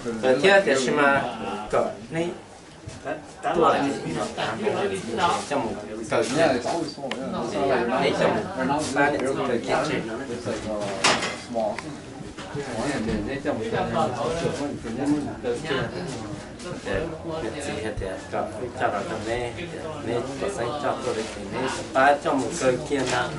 Thiab tiam sis mas kom neb tuaj coj mus kaw kiag, neb coj mus pab niam txiv kaw kiag tseg. Neb coj mus kaw, niam txiv hais tias kom coj los rau neb, neb pom xeeb coj tuaj li ces neb pab coj mus kaw kiag ntag. Neb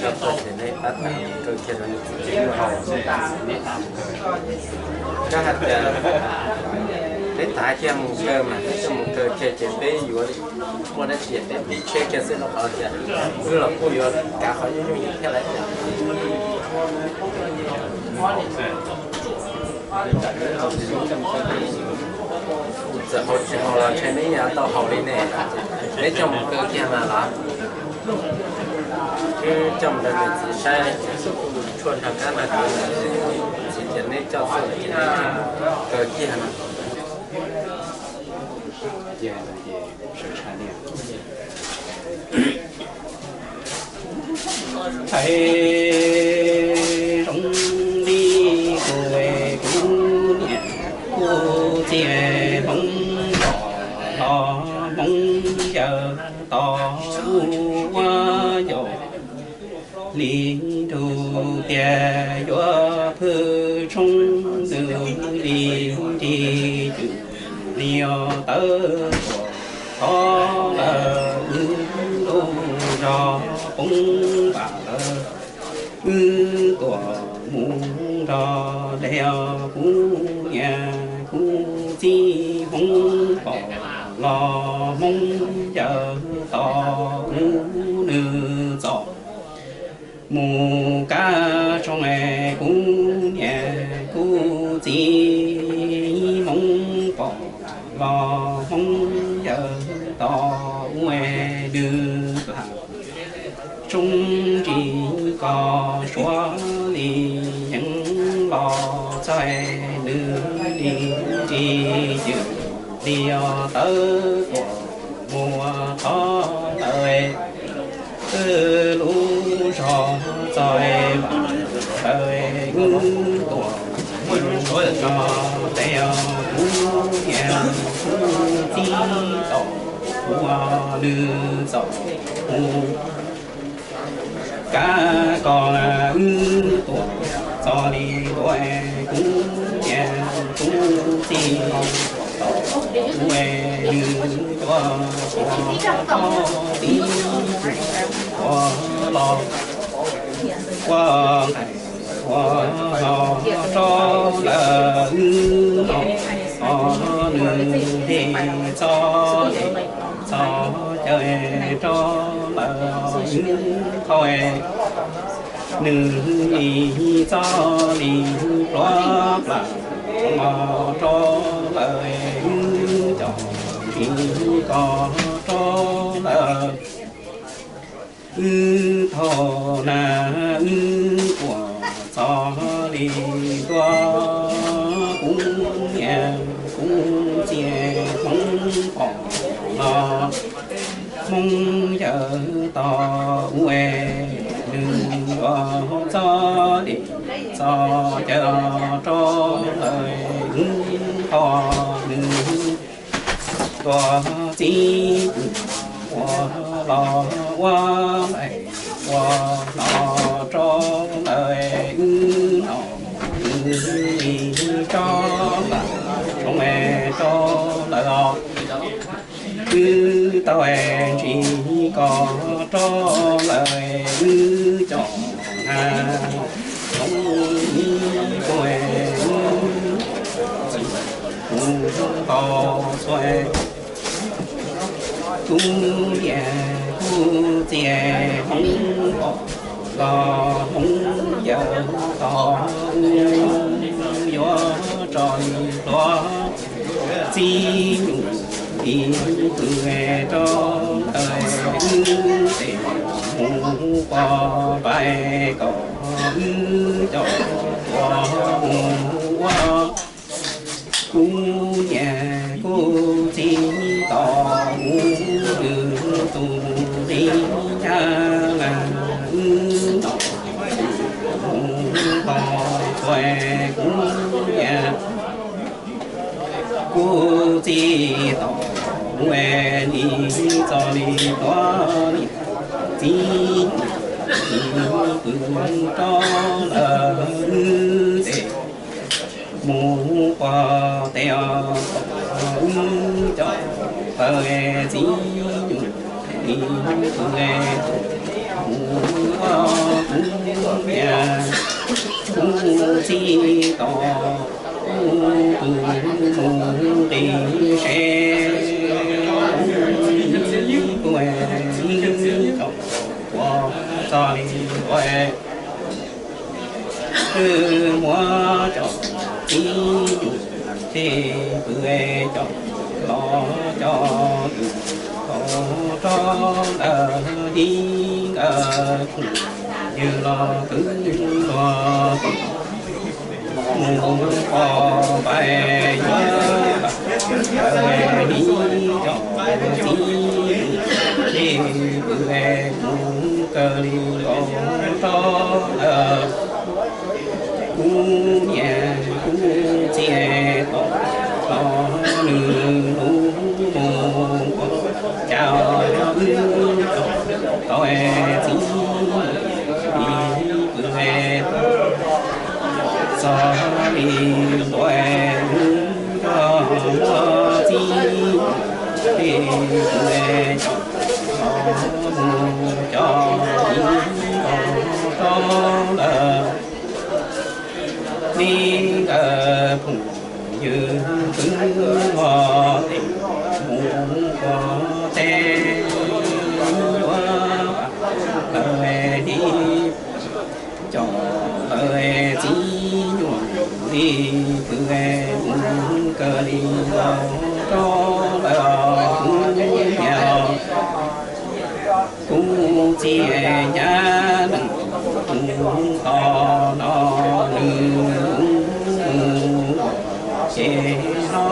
coj tuaj ces neb pab tag kaw kiag rau niam txiv ces muaj hau. Koj hais tias neb tag kiag mus kaw mas neb coj mus kaw kiag ces peb yuav muaj dab tsi peb tib tsheb kiag xwb rau qhov tias wb los kuj yuav kav qhov nyuaj nyuaj thiab lawm. Txawm haus tsis haus los ntshe neb yuav tau haus li ne. Neb coj mus kaw kiag mas los, wb coj mus rau niam txiv saib, tshuaj nrog kab nrog kev lawm, txiv tias neb coj tuaj lawm ces neb coj mus kaw kiag no. Hais zoo li kuv, kuv niam kuv txiv Hmoob pom los Hmoob yawg tos ua ncauj li nrug tias yuav phwj tshoob nws li nrig cwm li os tawb tuam thov lawm wb lub zog poob npam lawm. Wb tuam mus nrog dej os kuv niam kuv txiv Hmoob pom los Hmoob yawg tos ub nws txom mus kab tshoob es kuv niam kuv txiv Hmoob pom los Hmoob yawg tos ub es nws plam tshoob nrig kos suav li yeev los txog nws li nrig cwm li os tawb tuam mus thov lawm. Wb lub zog txog vam lawm wb tuam mus nrog dej os kuv niam kuv txiv tos ub nws txom mus kab kos wb tuam txog li ntua kuv niam kuv txiv tos ub nws tuaj ua tib ua los ua nqaim ua ho rov lawm wb no os nws li txog li txog caw rov lawm wb qhov nws li txog li pluav plam os rov lawm wb cov ntsis kos rov lawm. Wb thaum na wb puas txog li ntua kuv niam kuv txiv Hmoob pom los Hmoob yawg tos ub es nws yuav txog li txog caw rov lawm wb qhov nws tuaj txij ua los ua nqaim ua los rov lawm wb no wb li rov lawm tshoob es rov lawm os. Wb tau es ntsis kos rov lawm wb cov na tshoob ib kuj kuv tau txhua kuv niam kuv txiv Hmoob pom los Hmoob yawg tos ub yuav tso li hluav txij nyuj li hws rov lawm wb tes mus pov pais kom wb cov tuaj mus ua Kuv niam kuv txiv tos kuv, nws tus nqi ncaj las wb tos mus txog txhua, kuv niam kuv txiv tos kuv, nim txog li tuav niam txiv, nim pw rau lawm wb tes mus qua tes os, wb cov pawg txiv nyuam nim pw mus qua kuv niam kuv txiv tos kuv pw mus nqis sev, kuv mus txog li ua wb muab cov txiv nyuam tej pw, cov los cov twm, tau rov ntawm ib nkawm phooj ywg los kwv luag mus pov pais yuav ib cov txiv tej pw, mus kawg li nkaus rau lawm. Kuv niam kuv txiv tos tos nws lub mus ua cas wb tau txiv ib pw txog li ntua wb nrog muab txiv tej pw cov mus cov ib nkaus rau lawm. Ib nkawm phooj ywg kwv luag tes mus qua tes yuav lawm li cov lawm txiv nyuam li pw mus kawg li nkaus rau lawm kuv niam kuv txiv nyab nws tos no nws mus ua ces no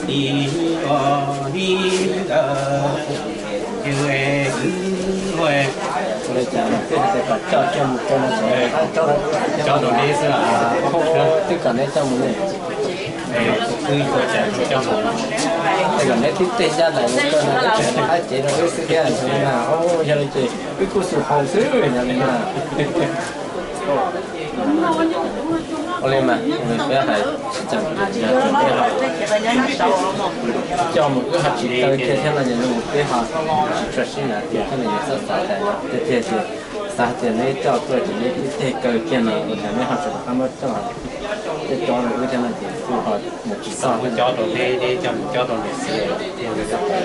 tis ua ib nkawm phooj ywg kwv luag. Ua li cas no twb hais tias kom coj kiag mus rau no, coj rau li xwb, twb kom neb coj mus ne. Twb ua cas coj mus, es kom neb tib teg ncaj nraim mus rau no, neb tseem hais cev rau wb xwb thiab na. Yog li ces wb kuj xum hau xwb yog li na. Ua li mas peb hais tsis ceev, yog tias neb ho coj mus wb ho tsis kaw kiag thiab no ces peb ho tsis tshua sib hais tias thiab no, yus txhob xav tias tiag tiag tias xav hais tias neb coj tuaj ces neb tib teg kaw kiag no ua cas neb ho tseem rov qab muab coj cov no wb thiab no ces kuj ho mus tsis txog. Coj rau neb, neb coj mus cob rau niam txiv.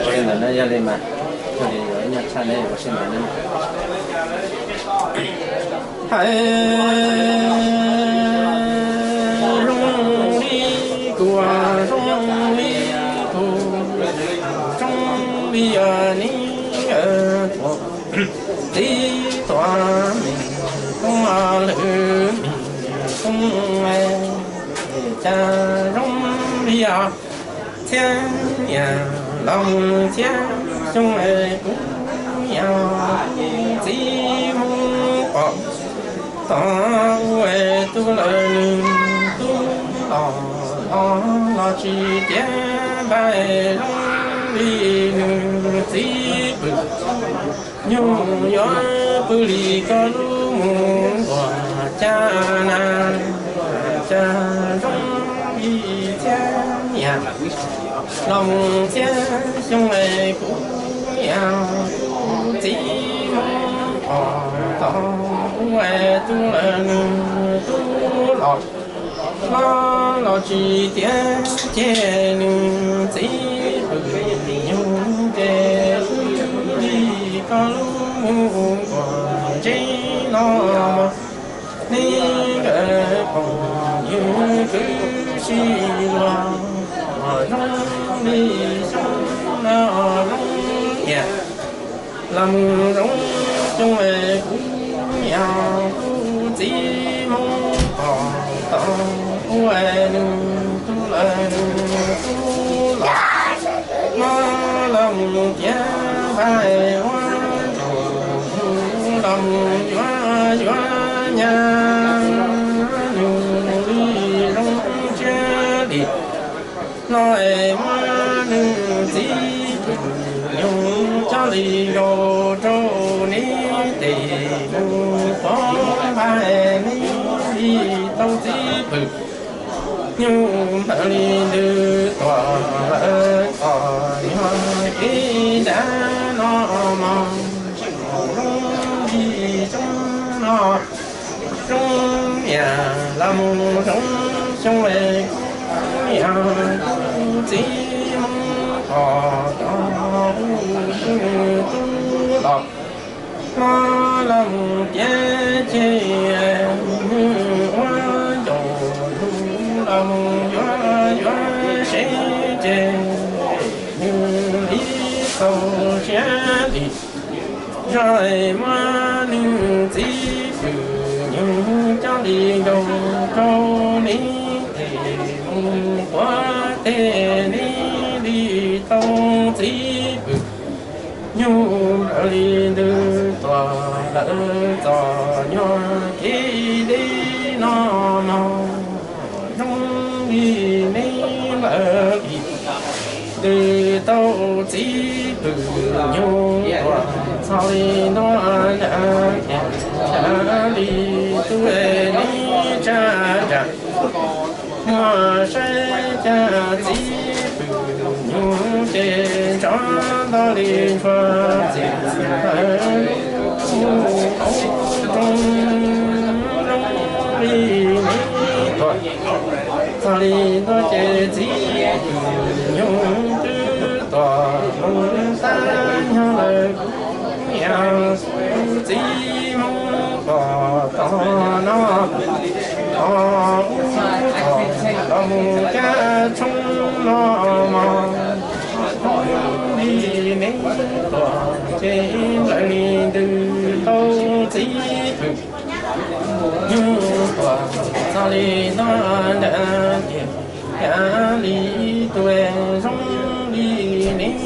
Ua li ntawd na, yog li mas yog li yuav ib nyuag tshaj neb ua siab ntev na. Hais zoo li kuv, zoo li kuv, zoo li neb tuam txiv tuam me koob lwm me koob, cas zoo li txhiab niam los mus txhiab xyoo es kuv yog kuv txiv Hmoob pom tod ua es tub lawm nws tub los los los tsis tiav npaim zoo li nws txiv pw. Nyuj yuav pw li koj lub mus ua cas na, cas zoo li txhiab niam los mus txhiab xyoo es kuv yog kuv txiv Hmoob pom tod ua es tub lawm nws tub los los los tsis tiav ces nws txiv pw nyuj ces pw li koj lub mus ua ntses no. Neb nkawd phooj ywg kwv tij los zoo li xyoo no zoo niam los mus zoo xyoo es kuv yog kuv txiv Hmoob pom tod ua es nws tub lawm nws Mus tiav npaj ua nraug los mus yuav yuav nyab, nws li zoo siab li no es muab nws txiv pwm nyuj coj li nkaus rau neb tes mus pov npaj neb li tau txiv pwm nyuj npawg li ntws tuam lawv txom nyuag kev nrad no mog. Zoo li xyoo no zoo niam los mus zoo xyoo es kuv niam kuv txiv Hmoob kom tau kuv tub los no los mus tiav ces nws ua ncaus lug los mus yuav yuav seb ces nws li tau siab li zog es muab nws txiv pwm nyuj coj li nkaus rau neb tes mus pov tes neb li tau txiv pwm nyuj npawg li ntws tuam lawv txom nyuag kev deb no mog. Zoo li neb npawg li ntws tau txiv pwm nyuj tuam txog li ntua nrad ces nrad li tub es neb tsa nram muag saib cas txiv pwm nyuj ces ntsov nto li ntshua txim ntawd lub mus hauv rooj zoo li neb tuam txog li ntua ces txiv pwm nyuj twb tuam mus tag nyog lawm kuv niam txiv Hmoob kom tog no tog ub tog los mus cab tshoob no mog. Zoo li neb tuam ces npawg li ntws tau txiv pwm nyuj tuam txog li ntua nrad ces nrad li tub es zoo li neb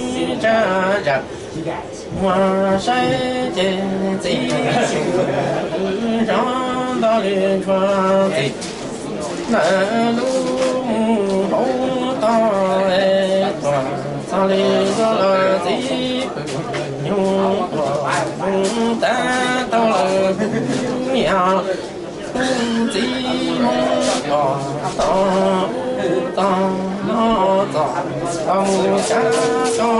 tsa zam muag saib ces txiv pwm ntsov nto li ntshua txim ntawd lub mus hauv tog es tuam txog li ntua los txiv pwm nyuj tuam mus tab tau lawm kuv niam kuv txiv Hmoob kom tog ub tog no txom los mus cab tso